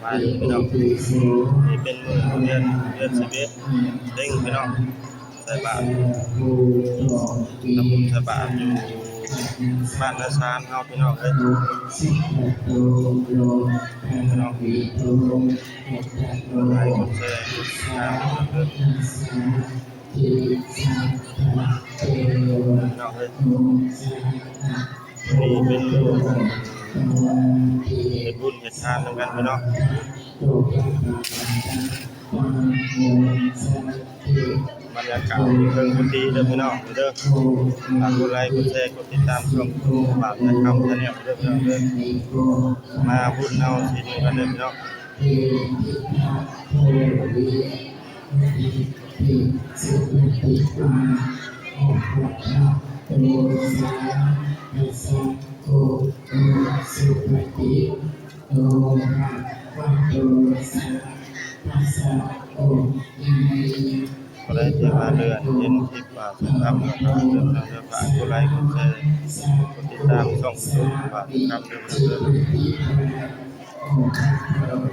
ໄປພີ່ນ້ອງ ນີ້ເປັນມື້ເດືອນ ເດືອນສິບເອັດ ເຕັງພີ່ນ້ອງ ໃສ່ບາດ ທຳບຸນໃສ່ບາດຢູ່ບ້ານນາຊານເຮົາພີ່ນ້ອງເອີຍ ພີ່ນ້ອງ ກົດໄລກ໌ ກົດແຊ ກົດຕິດຕາມເດີ ພີ່ນ້ອງເອີຍ ນີ້ເປັນ ເຮັດບຸນເຮັດທານນຳກັນພີ່ນ້ອງ ບັນຍາກາດຢູ່ເທິງກຸຕິເດີພີ່ນ້ອງເດີ ຝາກກົດໄລກ໌ ກົດແຊ ກົດຕິດຕາມຊ່ອງບ່າວໄຊຄຳ Channel ເດີພີ່ນ້ອງເດີ ມາບຸນເອົາສິນນຳກັນເດີພີ່ນ້ອງ ຜູ້ໃດທີ່ວ່າເລື່ອນເຫັນຄລິບບ່າວໄຊຄຳ ກໍເດີ ຝາກກົດໄລກ໌ ກົດແຊ ກົດຕິດຕາມຊ່ອງຢູທູບບ່າວໄຊຄຳເດີພີ່ນ້ອງເດີ.